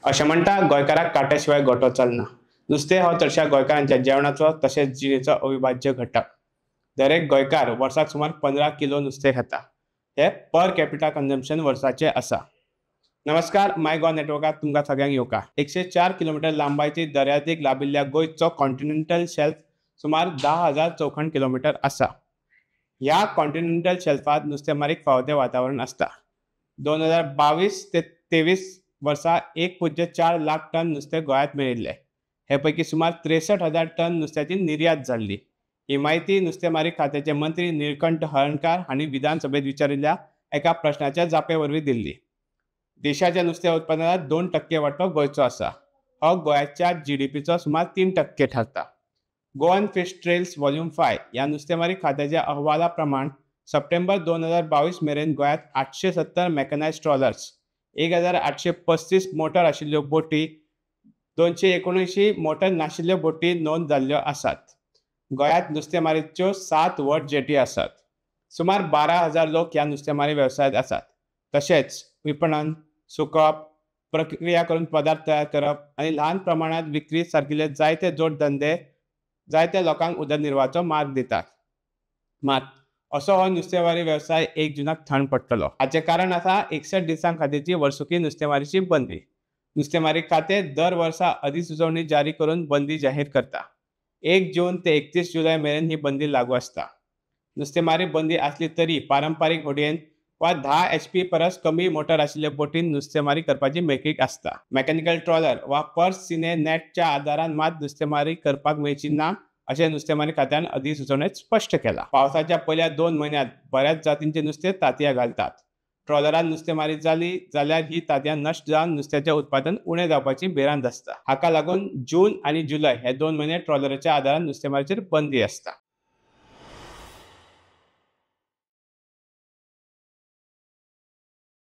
अशें म्हणटा गोंयकाराक कांट्या शिवाय गोटो चलना. नुस्तें हो चडश्या गोंयकारांच्या जेवणाचो तशेंच जिणेचो अविभाज्य घटक. दरेक गोंयकार वर्साक सुमार 15 किलो नुस्तें खाता. हे पर कॅपिटा कन्जम्पशन वर्साचें आसा. नमस्कार, माय गोवा नेटवर्कात तुमकां सगळ्यांक येवकार. 104 किलोमिटर लांबायची दर्यादेग लाभिल्ल्या गोंयचो कॉन्टिनेंटल शेल्फ सुमार 10,000 चौखण किलोमिटर आसा. ह्या कॉन्टिनेंटल शेल्फांत नुस्तेमारीक फावो तें वातावरण आसता. 2022 ते 23 वर्सा 1.4 लाख टन नुस्तें गोंयांत मेळिल्लें. हे पैकी सुमार 63,000 टन नुस्त्याची निर्यात जाल्ली. ही म्हायती नुस्तेमारी खात्याचे मंत्री निळकंठ हळर्णकार हांणी विधानसभेत विचारिल्ल्या एका प्रश्नाच्या जापे वरवीं दिल्ली. देशाच्या नुस्तें उत्पादनांत 2% वांटो गोंयचो आसा. हो गोंयाच्या जीडीपीचो सुमार 3% थारता. गोवन फिश ट्रेल्स व्हॉल्यूम 5 ह्या नुस्तेमारी खात्याच्या अहवाला प्रमाण सप्टेंबर 2022 मेरेन गोंयांत 870 मॅकनायज ट्रॉलर्स, 1835 मोटर आशिल्ल्यो बोटी, 279 मोटर नाशिल्ल्यो बोटी नोंद जाल्ल्यो आसात. गोंयांत नुस्तेमारीच्यो 7 व्हड जेटी आसात. सुमार 12,000 लोक ह्या नुस्तेमारी वेवसायांत आसात. तशेंच विपणन, सुकप, प्रक्रिया करून पदार्थ तयार करप आनी ल्हान प्रमाणांत विक्री सारकिल्ले जायते जोड धंदे जायत्या लोकांक उदरनिर्वाहाचो मार्ग दितात. मात असो हो नुस्तेमारी वेवसाय 1 जुनाक थंड पडटलो. हाचें कारण आसा 61 दिसां खातीरची वर्सुकी नुस्तेमारीची बंदी. नुस्तेमारी खातें दर वर्सा अधिसुचोवणी जारी करून बंदी जाहीर करता. 1 जून ते 31 जुलय मेरेन ही बंदी लागू आसता. नुस्तेमारी बंदी आसली तरी पारंपारीक होडयेन वा 10 HP परस कमी मोटर आशिल्ले बोटीन नुस्तेमारी करपाची मेकळीक आसता. मॅकॅनिकल ट्रॉलर वा पर्स सिने नॅटच्या आदारान मात नुस्तेमारी करपाक मेळची ना अशें नुस्तेमारी खात्यान अधिसुचोवणेंत स्पश्ट केलां. पावसाच्या पयल्या 2 म्हयन्यांत बऱ्याच जातींचे नुस्तें तांतयां घालतात. ट्रॉलरान नुस्तेमारी जाली जाल्यार ही तांतयां नश्ट जावन नुस्त्याचें उत्पादन उणें जावपाची भिरांत आसता. हाका लागून जून आनी जुलय हे 2 म्हयने ट्रॉलराच्या आदारान नुस्तेमारीचेर बंदी आसता.